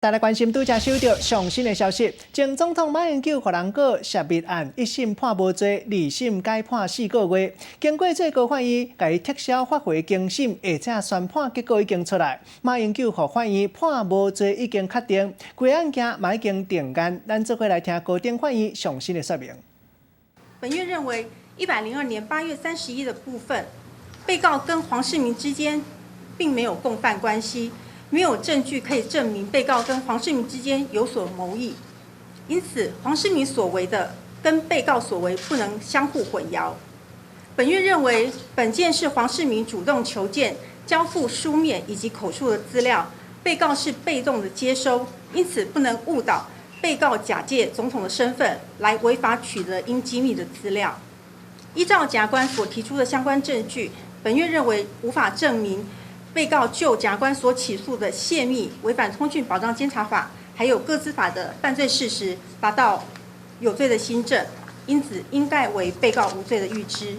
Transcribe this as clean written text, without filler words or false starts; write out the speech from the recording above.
再來關心拄才收著上新的消息，前總統馬英九予人告洩密案，一審判無罪，二審改判4個月。經過最高法院共伊撤銷發回更審，而且宣判結果已經出來，馬英九予法院判無罪已經確定，規案件嘛已經定案。咱做伙來聽高等法院上新的說明。本院認為，102年8月31的部分，被告跟黃世明之間並沒有共犯關係。沒有證據可以證明被告跟黃世明之間有所謀議，因此黃世明所為的跟被告所為不能相互混淆。本院認為，本件是黃世明主動求見、交付書面以及口述的資料，被告是被動的接收，因此不能誤導被告假借總統的身份來違法取得應機密的資料。依照檢察官所提出的相關證據，本院認為無法證明被告就檢察官所起訴的洩密、違反通訊保障監察法，還有個資法的犯罪事實達到有罪的心證，因此應該為被告無罪的預知。